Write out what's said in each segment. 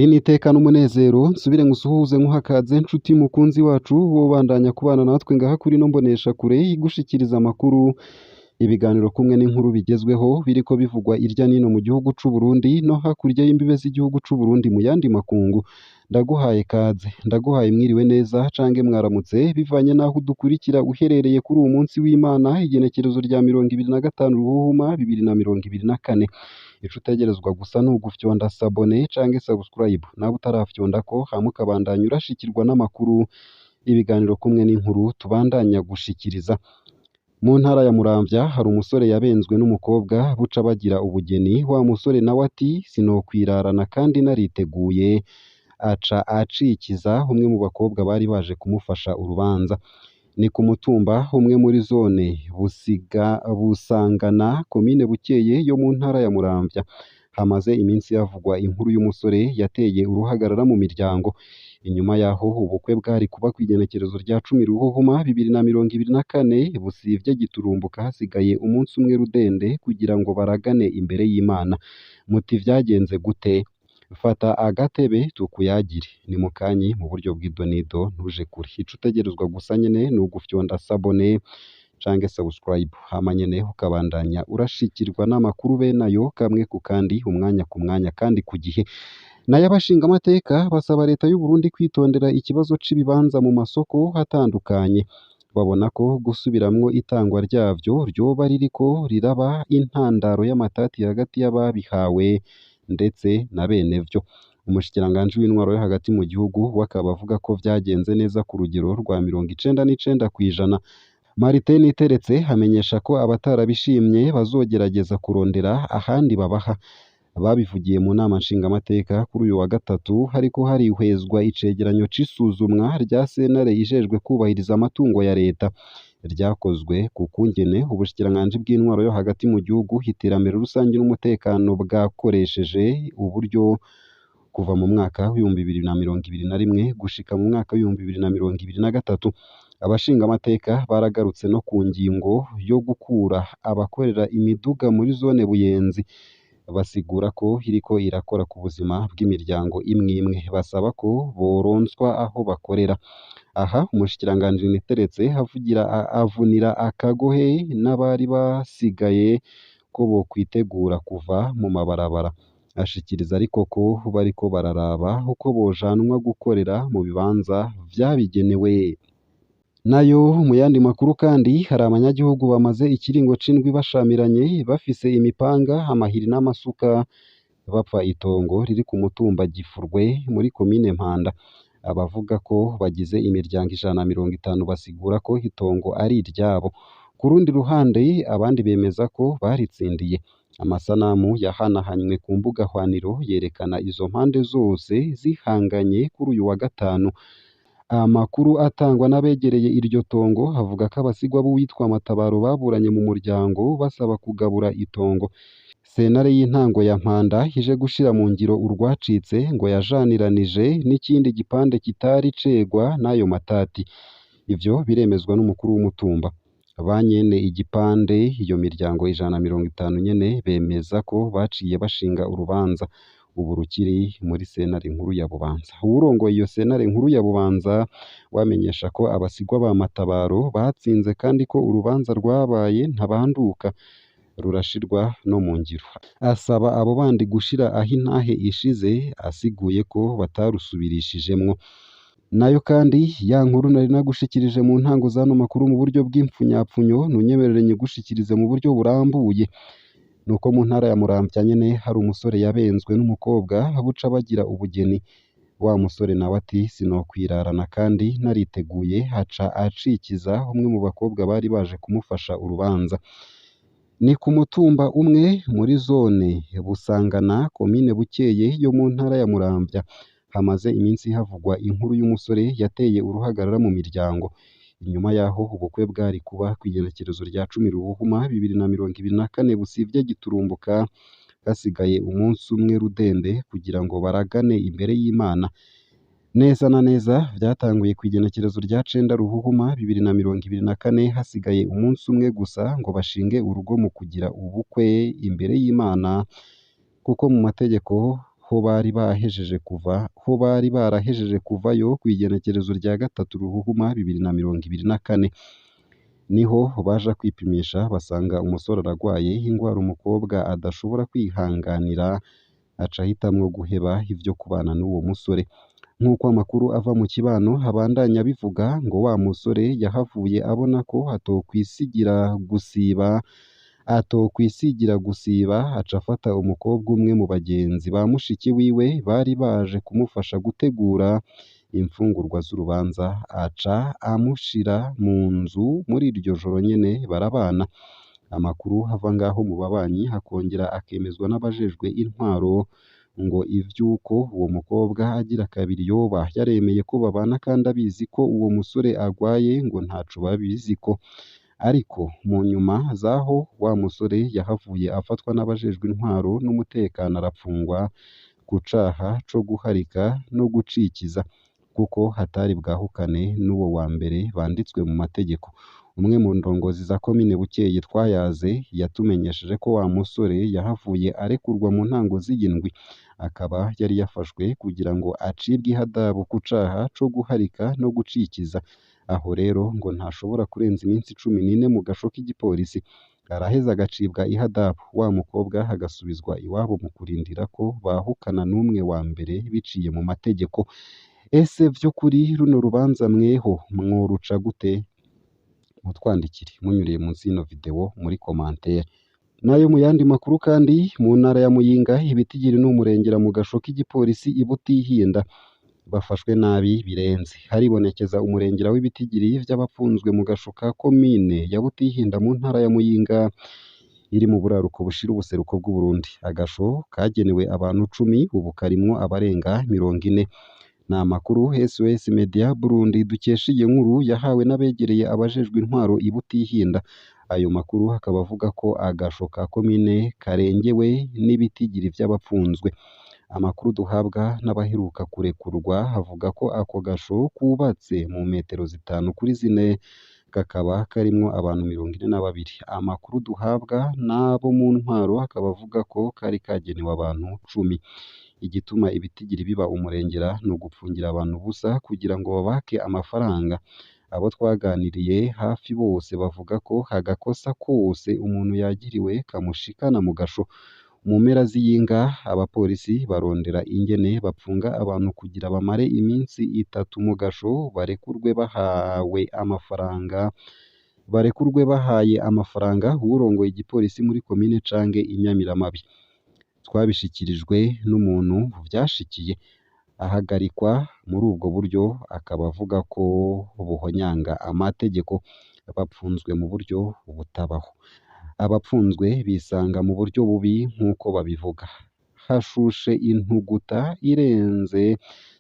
Ndi n'iteka n'umunezero nsubire ngusuhuze nkuhakaze nshuti mukunzi wacu wobandanya kubana natwe ngaha kuri ino mboneshakure igushikiriza amakuru, ibiganiro kumwe n'inkuru bigezweho biriko bivugwa irya nino mu gihugu c'u Burundi no hakurya y'imbibe z'igihugu c'u Burundi mu yandi makungu. Ndaguhaye kaze, ndaguhaye mwiriwe neza cange mwaramutse bivanye n'aho udukurikira uherereye kuri uwu munsi w'Imana, igenekerezo rya 25 Ruhuhuma 2024. Ico utegerezwa gusa ni ugufyonda s'abonner canke subscribe, nawe utarafyondako hama ukabandanya urashikirwa n'amakuru, ibiganiro kumwe n'inkuru tubandanya gushikiriza. Mu ntara ya Muramvya hari umusore yabenzwe n'umukobwa buca bagira ubugeni, wa musore nawe ati sinokwirarana kandi nariteguye, aca acikiza umwe mu bakobwa bari baje kumufasha urubanza. Ni ku mutumba umwe muri zone Busangana, komine Bukeye yo mu ntara ya Muramvya. Hamaze iminsi havugwa inkuru y'umusore yateye uruhagarara mu miryango. Inyuma yaho ubukwe bwari kuba kw'igenekerezo rya 10 Ruhuhuma 2024, busivye giturumbuka hasigaye umunsi umwe rudende kugira ngo baragane imbere y'Imana. Muti vyagenze gute? Fata agatebe tukuyagire. Ni mukanyi mu buryo bw'idonido, ntuje kure. Ico utegerezwa gusa nyene ni ugufyonda s'abonner canke subscribe, hama nyene ukabandanya urashikirwa n'amakuru benayo kamwe ku kandi, umwanya ku mwanya kandi ku gihe. Nayo abashingamateka basaba leta y'u Burundi kwitondera ikibazo c'ibibanza mu masoko atandukanye. Babona ko gusubiramwo itangwa ryavyo ryoba ririko riraba intandaro y'amatati hagati y'ababihawe ndetse na benevyo. Umushikiranganji w'intwaro yo hagati mu gihugu we akaba avuga ko vyagenze neza ku rugero rwa 99%. Martin Niteretse amenyesha ko abatarabishimye bazogerageza kurondera ahandi babaha. Babivugiye mu nama nshingamateka kuri uyu wa gatatu, hariko harihwezwa icegeranyo c'isuzumwa rya sentare ijejwe kubahiriza amatungo ya leta ryakozwe ku kungene ubushikiranganji bw'intwaro yo hagati mu gihugu, iterambere rusangi n'umutekano bwakoresheje uburyo kuva mu mwaka w'2021 gushika mu mwaka w'2023. Abashingamateka baragarutse no ku ngingo yo gukura abakorera imiduga muri zone Buyenzi, basigura ko iriko irakora ku buzima bw'imiryango imwe imwe, basaba ko boronswa aho bakorera. Aha umushikiranganji Niteretse avunira akagohe n'abari basigaye ko bokwitegura kuva mu mabarabara. Ashikiriza ariko ko bariko bararaba uko bojanwa gukorera mu bibanza vyabigenewe. Nayo mu yandi makuru kandi, hari abanyagihugu bamaze ikiringo c'indwi bashamiranye bafise imipanga, amahiri n'amasuka bapfa itongo riri ku mutumba Gifurwe muri komine Mpanda. Abavuga ko bagize imiryango 150 basigura ko itongo ari iryabo. Ku rundi ruhande abandi bemeza ko baritsindiye. Amasanamu yahanahanywe ku mbuga hwaniro yerekana izo mpande zose zihanganye kuri uyu wa gatanu. Amakuru atangwa n'abegereye iryo tongo avuga ko abasigwa b'uwitwa Matabaro baburanye mu muryango basaba kugabura itongo. Sentare y'intango ya Mpanda ije gushira mu ngiro urwacitse ngo yajaniranije n'ikindi gipande kitari cegwa n'ayo matati. Ivyo biremezwa n'umukuru w'umutumba. Ba nyene igipande iyo miryango 150 nyene bemeza ko baciye bashinga urubanza, ubu rukiri muri sentare nkuru ya Bubanza. Uwurongoye iyo sentare nkuru ya Bubanza wamenyesha ko abasigwa ba Matabaro batsinze kandi ko urubanza rwabaye ntabanduka rurashirwa no mu ngiro. Asaba abo bandi gushira aho intahe ishize, asiguye ko batarusubirishijemwo. Nayo kandi ya nkuru nari nagushikirije mu ntango z'ano makuru mu buryo bw'impfunyapfunyo, ntunyemerere nyigushikirize mu buryo burambuye. Nuko mu ntara ya Muramvya nyene hari umusore yabenzwe n'umukobwa buca bagira ubugeni. Wa musore nawe ati sinokwirarana kandi nariteguye, aca acikiza umwe mu bakobwa bari baje kumufasha urubanza. Ni ku mutumba umwe muri zone Busangana, komine Bukeye yo mu ntara ya Muramvya. Hamaze iminsi havugwa inkuru y'umusore yateye uruhagarara mu miryango. Inyuma yaho ubukwe bwari kuba kw'igenekerezo rya 10 Ruhuhuma 2024 busivye giturumbuka, hasigaye umunsi umwe rudende kugira ngo baragane imbere y'Imana. Neza na neza vyatanguye kw'igenekerezo rya 9 Ruhuhuma 2024, hasigaye umunsi umwe gusa ngo bashinge urugo mu kugira ubukwe imbere y'Imana, kuko mu mategeko ho bari bahejeje kuva ho bari barahejeje kuvayo kw'igenekerezo rya 3 Ruhuhuma 2024. Niho baja kwipimisha basanga umusore aragwaye ingwara umukobwa adashobora kwihanganira, aca ahitamwo guheba ivyo kubana n'uwo musore. Nk'uko amakuru ava mu kibano abandanya abivuga, ngo wa musore yahavuye abona ko atokwisigira gusiba, aca afata umukobwa umwe mu bagenzi ba mushiki wiwe bari baje kumufasha gutegura imfungurwa z'urubanza, aca amushira mu nzu muri iryo joro nyene barabana. Amakuru ava ngaho mu babanyi akongera akemezwa n'abajejwe intwaro, ngo ivy'uko uwo mukobwa agira kabiri yoba yaremeye ko babana kandi abizi ko uwo musore agwaye, ngo ntaco babiziko. Ariko mu nyuma z'aho wa musore yahavuye afatwa n'abajejwe intwaro n'umutekano arapfungwa ku caha co guharika no gucikiza, kuko hatari bwahukane n'uwo wa mbere banditswe mu mategeko. Umwe mu ndongozi za komine Bukeye twayaze yatumenyesheje ko wa musore yahavuye arekurwa mu ntango z'iyi ndwi, akaba yari yafashwe kugira ngo acibwe ihadabu ku caha co guharika no gucikiza. Aho rero ngo ntashobora kurenza iminsi 14 mu gasho k'igipolisi, araheza agacibwa ihadabu, wa mukobwa agasubizwa iwabo mu kurindira ko bahukana n'umwe wa mbere biciye mu mategeko. Ese vy'ukuri runo rubanza mweho mworuca gute? Mutwandikire munyuriye munsi y'ino video muri commentaire. Nayo mu yandi makuru kandi, mu ntara ya Muyinga ibitigiri n'umurengera mu gasho k'igipolisi i Butihinda bafashwe nabi birenze. Haribonekeza umurengera w'ibitigiri vy'abapfunzwe mu gasho ka komine ya Butihinda mu ntara ya Muyinga iri mu buraruko bushira ubuseruko bw'Uburundi. Agasho kagenewe abantu 10 ubu karimwo abarenga 40. Ni amakuru SOS Media Burundi dukesha iyi nkuru yahawe n'abegereye abajejwe intwaro i Butihinda. Ayo makuru akaba avuga ko agasho ka komine karengewe n'ibitigiri vy'abapfunzwe. Amakuru duhabwa n'abaheruka kurekurwa avuga ko ako gasho kubatse mu metero 5 kuri 4, kakaba karimwo abantu 42. Amakuru duhabwa n'abo mu ntwaro akaba avuga ko kari kagenewe abantu 10. Igituma ibitigiri biba umurengera ni ugupfungira abantu ubusa kugira ngo babake amafaranga. Abo twaganiriye hafi bose bavuga ko agakosa kose umuntu yagiriwe kamushikana mu gasho. Mu mpera z'iyinga abapolisi barondera ingene bapfunga abantu kugira bamare iminsi 3 mu gasho, barekurwe bahawe amafaranga barekurwe bahaye amafaranga uwurongoye igipolisi muri komine canke inyamiramabi. Twabishikirijwe n'umuntu vyashikiye ahagarikwa muri ubwo buryo, akaba avuga ko buhonyanga amategeko. Bapfunzwe mu buryo butabaho. Abapfunzwe bisanga mu buryo bubi nk'uko babivuga. Hashushe intuguta irenze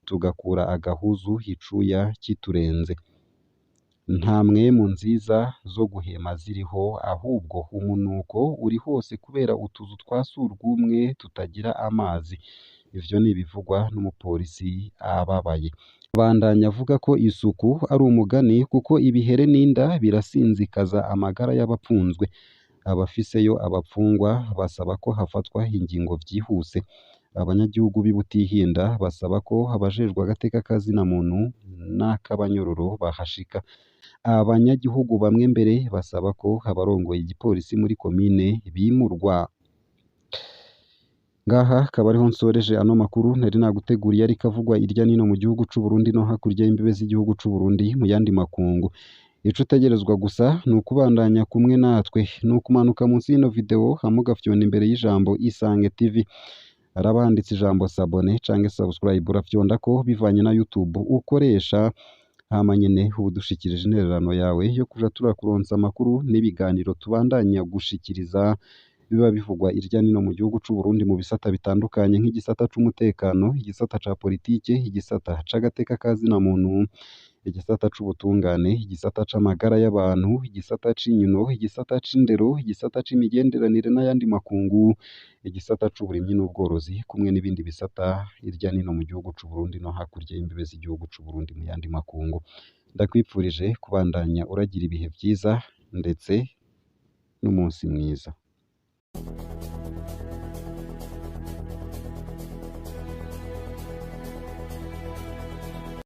tugakura agahuzu icuya kiturenze. Nta mpwemu nziza zo guhema ziriho, ahubwo umunuko uri hose kubera utuzu twa surwumwe tutagira amazi. Ivyo ni ibivugwa n'umupolisi ababaye. Abandanya avuga ko isuku ari umugani kuko ibihere n'inda birasinzikaza amagara y'abapfunzwe. Abafiseyo abapfungwa basaba ko hafatwa ingingo vyihuse. Abanyagihugu b'i Butihinda basaba ko abajejwe agateka ka zina muntu n'akabanyororo bahashika. Abanyagihugu bamwe mbere basaba ko abarongoye igipolisi muri komine bimurwa. Ngaha akaba ariho nsoreje ano makuru nari naguteguriye, ariko avugwa irya nino mu gihugu c'u Burundi no hakurya y'imbibe z'igihugu c'u Burundi mu yandi makungu. Ico utegerezwa gusa ni ukubandanya kumwe natwe, ni ukumanuka munsi y'ino video hama ugafyonda imbere y'ijambo Isange TV. Haraba handitse ijambo s'abonner canke subscribe, urafyondako bivanye na YouTube ukoresha, hama nyene uba udushikirije intererano yawe yo kuja turakuronsa amakuru n'ibiganiro tubandanya gushikiriza biba bivugwa irya nino mu gihugu c'u Burundi mu bisata bitandukanye nk'igisata c'umutekano, igisata ca politike, igisata c'agateka ka zina muntu, igisata c'ubutungane, igisata c'amagara y'abantu, igisata c'inkino, igisata c'indero, igisata c'imigenderanire n'ayandi makungu, igisata c'uburimyi n'ubworozi, kumwe n'ibindi bisata hirya no hino mu gihugu c'u Burundi no hakurya y'imbibe z'igihugu c'u Burundi mu yandi makungu. Ndakwipfurije kubandanya uragira ibihe vyiza ndetse n'umunsi mwiza.